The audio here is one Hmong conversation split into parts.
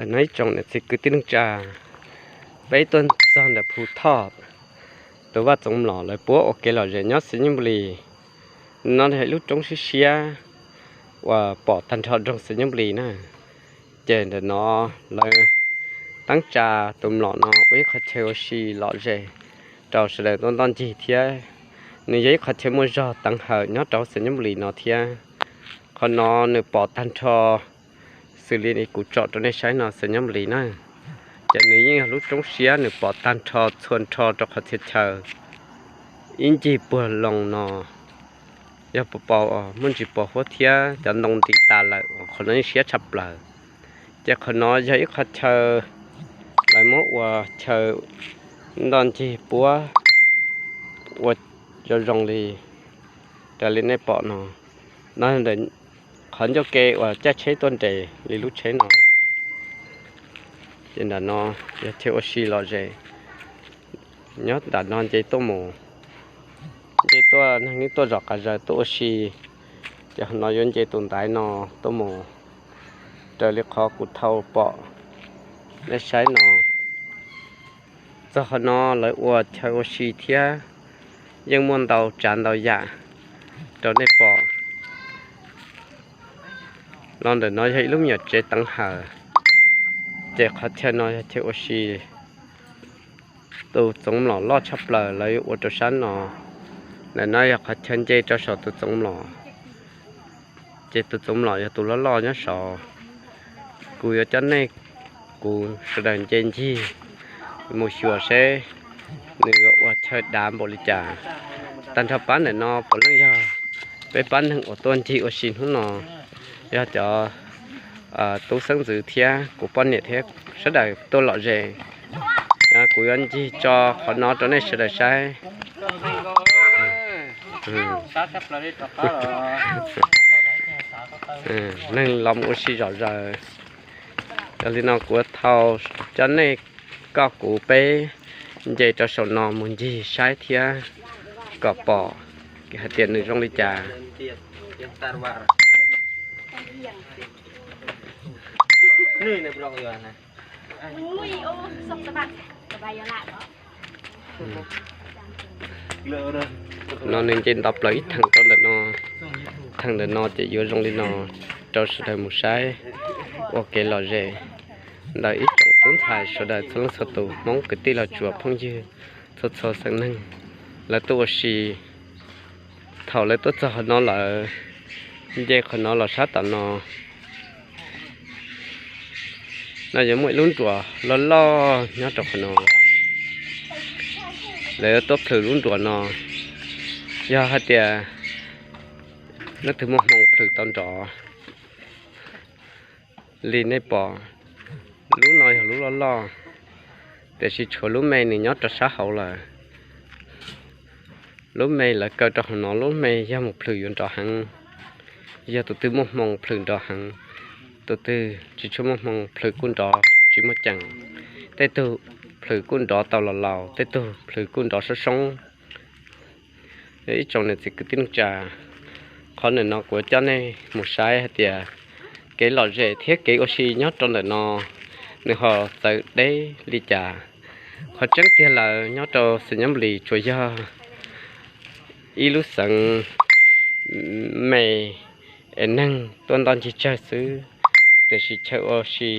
Ntawm no ib tsoom niam txiv kwv tij neej tsa, peb tuaj txog ntawm Phu Thoj, tus vaj Txoov Mlom lawv puab ua kev lom zem nyob Xais Nyuj Nplis. No yog ib lub roob siab siab uas pom tag nrho nroog Xais Nyuj Nplis na. Ces ntawm no lawv teeb tsa tus mlom no ua ib qhov chaw ua si lom zem rau sawv daws tuaj ntoj ncig thiab. Nws yog ib qhov chaw muaj zog teev hawm nyob rau Xais Nyuj Nplis no thiab. Qhov no nws pom tag nrho xws li kuv tsom rau nej saib no Xais Nyuj Nplis na. Ces nws yeej yog lub roob siab, nws pom tag nrho txhua nrho rau qhov txhia chaw. Ib ncig puag loo no yog puas pom muaj ntsis pos huab thiab cov ntoo nti tas lawm, qhov no yeej siab tshaj plaws. Ces qhov no yog ib qhov chaw lawv muab ua chaw ntoj ncig puab ua zoo zoo li raws li nej pom no. No ntawm qhov ncauj ke uas caij tsheb tuaj nres li lub tsheb no. Ces ntawm no yog chaw ua si lom zem. Nyob ntawm no nce tuaj mus, nce tuaj neeg neb tuaj zom qab zaws tuaj ua si. Ces qhov no yuav nce tus ntaiv no tuaj mus raws li qhov kuv thaij pom nej saib no. Txog qhov no lawv ua chaw ua si thiab yeej muaj ntau tsav ntau yam rau nej pom. Los ntawm no yog ib lub me nyuam tsev teev hawm, ces qhov chaw no yog chaw ua si. Tus txoov mlom loj tshaj plaws lawv yuav ua rau sab no. Ntawm no yog qhov chaw nce rau saum tus txoov mlom. Ces tus txoov mlom yog tus loj loj nyob saud. Kuv yuav coj nej, kuv sawv daws nce ncig mus xyuas seb nws yuav ua chaw dav npaum li cas. Tag nrho pab ntawm no puav leej yog peb pab neeg uas tuaj ncig ua si hnub no, yog cov tub xeeb ntxwv thiab kuv poj niam thiab sawv daws tuaj lom zem. Kuv yuav ncig tso qhov no rau nej sawv daws saib. Neeg los mus ua si zom zaws. Yog li no kuv thau cov nej koj kuv peb nce rau saum no mus ncig saib thiab kom pom hais tias nws zoo li cas. No nws nce nto plaws ib theem rau ntawm no. Theem ntawm no ces yuav zoo li no rau sawv daws mus saib ua kev lom zem ntawm ib tsoom tub ntxhais sawv daws txhua leej txhua tus, Hmoob kwv tij los tsuas phooj ywg txhua txhua xeem neeg, lawv tuaj ua si. Thaum lawv tuaj txog qhov no lawm, nce qhov no los sab tom no, no yuav muaj ib lub nruas loj loj nyob rau qhov no. Lawv yuav tuaj plhws lub nruas no, yog hais tias leej twg muaj hmoo plhws tau nrov. Li nej pom, lub no yog lub loj loj, tiam sis tshuav lub me nws nyob rau sab hauv lawm. Lub me lawv kaw rau hauv no, lub me yog mus plhws yuav nrov heev. Yog tus twg muaj hmoo plhws nrov heev, tus twg tsis tshua muaj hmoo plhws kuj nrov tsis muaj ceem. Tej tug plhws kuj nrov tau los laus, tej tug plhws kuj nrov soob soob. Ib tsoom niam txiv kwv tij neej tsa, qhov ntawm no kuv coj nej mus saib hais tias kev lom zem thiab kev ua si nyob rau ntawm no nws ho txawv deb li cas. Qhov tseeb tiag lawm nyob rau Xais Nyab Lis tsuas yog ib lub xeev me es neeg tuaj ntoj ncig tsawg xwb, tiam sis chaw ua si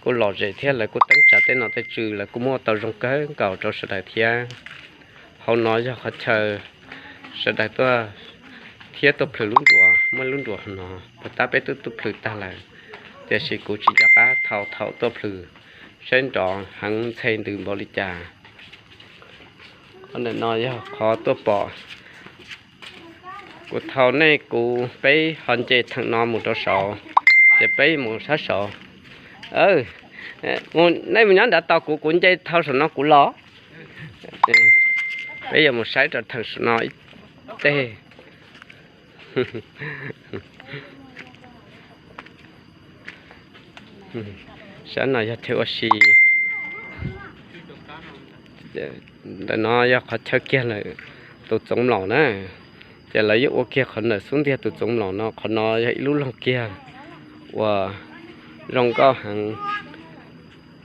kuj lom zem thiab lawv kuj teeb tsa tej nom tej tswv, lawv kuj muaj tau zoo kawg nkaus rau sawv daws thiab. Hauv no yog qhov chaw sawv daws tuaj thiab tuaj plhws lub nruas, muaj lub nruas hauv no, puag ta peb twb tuaj plhws tag lawm, tiam sis kuv tsis nco qab thau thaum tuaj plhws saib nrov heev ntxhe ntws npaum li cas. Qhov ntawm no yog qhov tuaj pom. Kuv thau nej kuv peb ho nce theem no mus rau saud, ces peb mus sab saud. Nej mus nyob nrad tos kuv, kuv nce thau saum no kuv los. Peb yuav mus saib rau theem saum no ib teg. Sab no yog chaw ua si. Ntawm no yog qhov chaw kiag lawm tus txoov mlom na. Ces lawv yuav ua kiag qhov ntawm xub ntiag tus txoov mlom no, qhov no yog ib lub loog kiag uas zoo nkauj heev.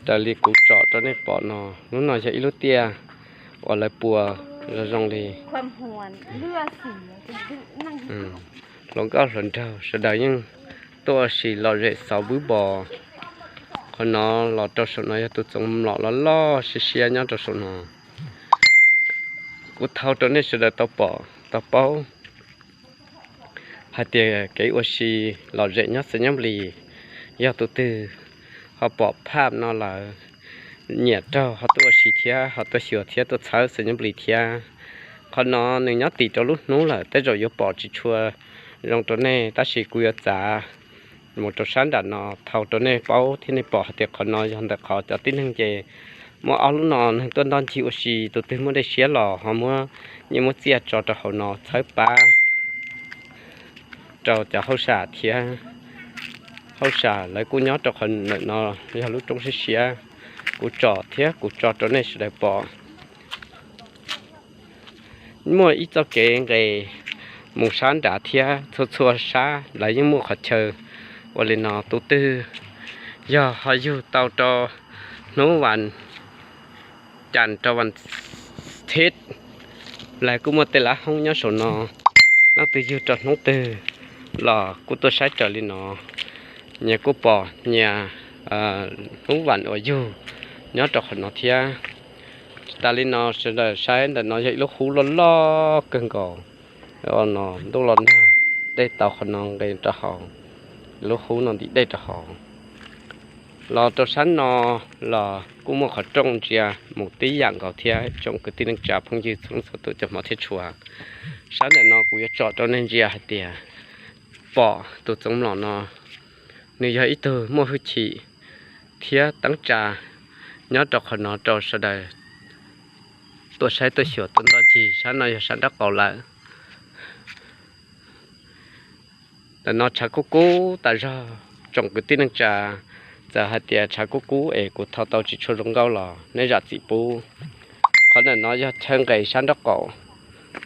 Raws li kuv tsom rau nej pom no, lub no yog ib lub tiaj uas lawv puas zoo zoo li. Hluas nkauj hluas nraug sawv daws yeej tuaj ua si lom zem xauv vwb npo. Qhov no los rau saum no yog tus txoov mlom loj loj siab siab nyob rau saum no. Kuv thau rau nej sawv daws tau pom tau paub hais tias kev ua si lom zem nyob Xeev Nyob Nplis, yog tus twg ho pom phaj no lawm, nyiam raug ho tuaj ua si thiab ho tuaj xyuas thiab tuaj txhawb Xeev Nyob Nplis thiab. Qhov no nws nyob tim rau lub hnub lawm, tej zaum yuav pom tsis tshua zoo rau nej, tab sis kuv yuav txav mus rau sab nram no thau rau nej paub thiab nej pom hais tias qhov no yog ntawm qhov cov tib neeg ces muaj ob lub no neeg tuaj ntoj ncig ua si, tus twg muaj dej siab los ho muab nyiaj muab txiaj tso rau hauv no txhawb pab rau cov hauj sam thiab. Hauj sam lawv kuj nyob rau qhov ntawm no, yog lub roob siab siab. Kuv tsom thiab kuv tso rau nej sawv daws pom. Muaj ib txoj kev nqes mus sab nrad thiab, txhua txhua sab lawv yeej muaj qhov chaw ua li no. Tus twg yog ho yug tau rau hnub vas cas rau vas thiv, lawv kuj muaj tej lab hoob nyob saum no. Leej twg yug rau hnub twg los kuj tuaj saib raws li no. Nyias kuj pom nyias hnub vas uas yug nyob rau qhov no thiab. Tsis tas li no, sawv daws saib ntawm no yog ib lub hub loj loj kawg nkaus. No ntuj los nag, dej tau qhov no nqes rau hauv, lub hub no ntim dej rau hauv. Los rau sab no los kuj muaj qhov rooj ntsia mus tib yam nkaus thiab. Tsoom kwv tij neej tsa phooj ywg txhua leej txhua tus cov hmov thiab tshua, sab ntawm no kuv yuav tsom rau nej ntsia hais tias pom tus txoov mlom no, nws yog ib tug muaj hwj chim thiab teeb tsa nyob rau qhov no rau sawv daws tuaj saib tuaj xyuas tuaj ntoj ncig. Sab no yog sab nraub qaum lawm. Ntawm no tshav kub kub tas zog. Tsoom kwv tij neej tsa, txawm hais tias tshav kub kub es kuv thau tau tsis tshua zoo nkauj los nej zam txim pub. Qhov ntawm no yog chaw nqes sab nraub qaum,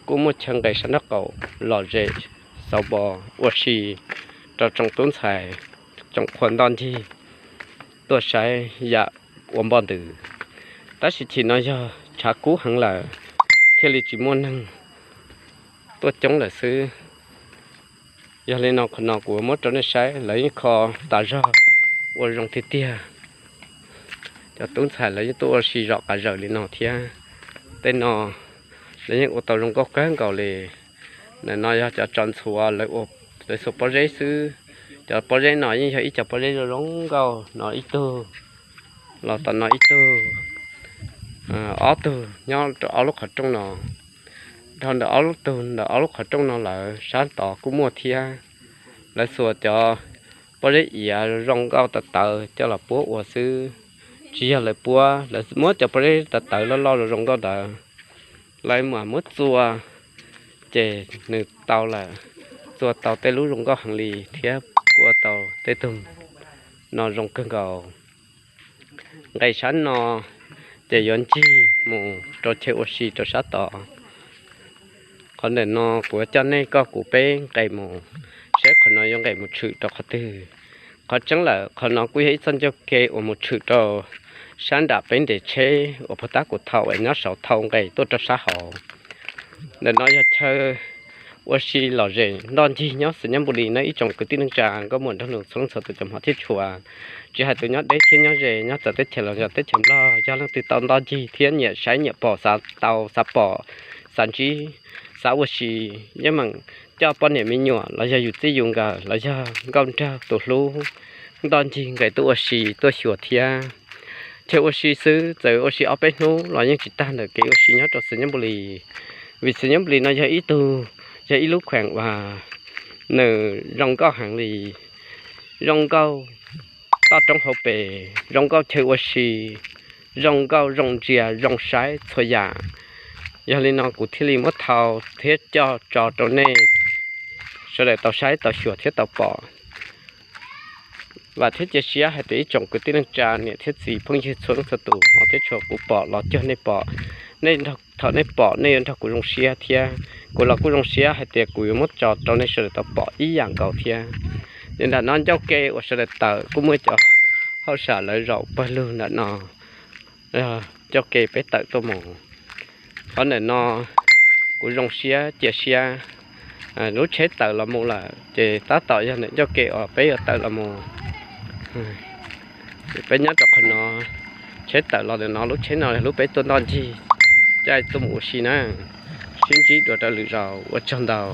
kuj muaj chaw nqes sab nraub qaum lom zem xauv npo ua si rau tsoom tub ntxhais, tsoom qhua ntoj ncig tuaj saib yam ua npoj ntws. Tab sis chim no yog tshav kub heev lawm, thiaj li tsis muaj neeg tuaj coob lawm xwb. Yog li no qhov no kuv muab rau nej saib, lawv yeej kho tas zog ua zoo tiag tiag. Cov tub ntxhais lawv yeej tuaj ua si zom qav zawm li no thiab. Tej no lawv yeej ua tau zoo nkauj kawg nkaus li. Ntawm no yog cov tso ntxhuav, lawv xuas pob zeb xwb. Cov pob zeb no yeej yog ib co pob zeb zoo zoo nkauj no ib tug, los tom no ib tug, ob tug nyob rau ob lub qhov rooj no. Dhau ntawm ob lub tug ntawm ob lub qhov rooj no lawm sab tod kuj muaj thiab. Lawv xuas cov pob zeb iav zoo nkauj tawv tawv coj los puab ua xwb, tsis yog lawv puab, lawv muab cov pob zeb tawv tawv loj loj zoo zoo nkauj ntawd, lawv mam muab txua, ces nws tau lawm, txua tau tej lub zoo nkauj heev li thiab kuj ua tau tej tug no zoo kawg nkaus. Nqes sab no ces yuav ncig mus rau chaw ua si rau sab tod. Qhov ntawm no kuv yuav coj nej koj kuv peb nqes mus, saib qhov no yuav nqes mus tshwm rau qhov twg. Qhov tseeb lawm qhov no kuj yog ib txoj ncauj ke uas mus tshwm rau sab nram peb nres tsheb uas puag ta kuv thau es nyob saud thau nqes tuaj rau sab hauv. Ntawm no yog chaw ua si lom zem ntoj ncig nyob Xeev Nyob Npu Lis na ib tsoom kwv tij neej tsa nkauj muam nraug nus txhua leej txhua tus cov hmov thiab tshua, tsis hais tus nyob deb thiab nyob ze, nyob txawv teb chaws los yog teb chaws Nplog, yog leej twg tau ntoj ncig thiab nyiam saib nyiam pom, xav tau xav pom, xav ntsib, xav ua si, yeej meem coj poj niam me nyuam los yog yus txij yus nkawm los yog nkauj nraug tus hlub ntoj ncig nqes tuaj ua si tuaj xyuas thiab. Chaw ua si xwb txawm ua si ob peb hnub los yeej tsis tag ntawm kev ua si nyob rau Xeev Nyob Npu Lis. Vim Xeev Nyob Npu Lis no yog ib tug, yog ib lub kheem uas nws zoo nkauj heev li, zoo nkauj toj roob hauv pes, zoo nkauj chaw ua si, zoo nkauj zoo ntsia zoo saib txhua yam. Yog li no kuv thiaj li muab thau thiab coj tso rau nej sawv daws tau saib tau xyuas thiab tau pom. Vam thiab cia siab hais tias ib tsoom kwv tij neej tsa niam thiab txiv phooj ywg txhua leej txhua tus hmov thiab tshua, kuv pom los cuag nej pom, nej nrog, thaum nej pom nej yuav nrog kuv zoo siab thiab kuv los kuj zoo siab hais tias kuv yuav muab tso rau nej sawv daws tau pom ib yam nkaus thiab. Li nram no ncauj ke uas sawv daws tawm kuj muaj cov Hauj sam lawv zaum pawg lug ntawm no, coj kev peb tawm tuaj mus. Qhov ntawm no kuv zoo siab cia siab, lub tsheb tawm los mus lawm ces tab tom yog ntawm coj kev uas peb yuav tawm los mus. Peb nyob rau qhov no, tsheb tawm los ntawm no, lub tsheb no lub peb tuaj ntoj ncig, caij tuaj mus ua si na. Sib ntsib dua rau lwm zaus, ua tsaug ntau.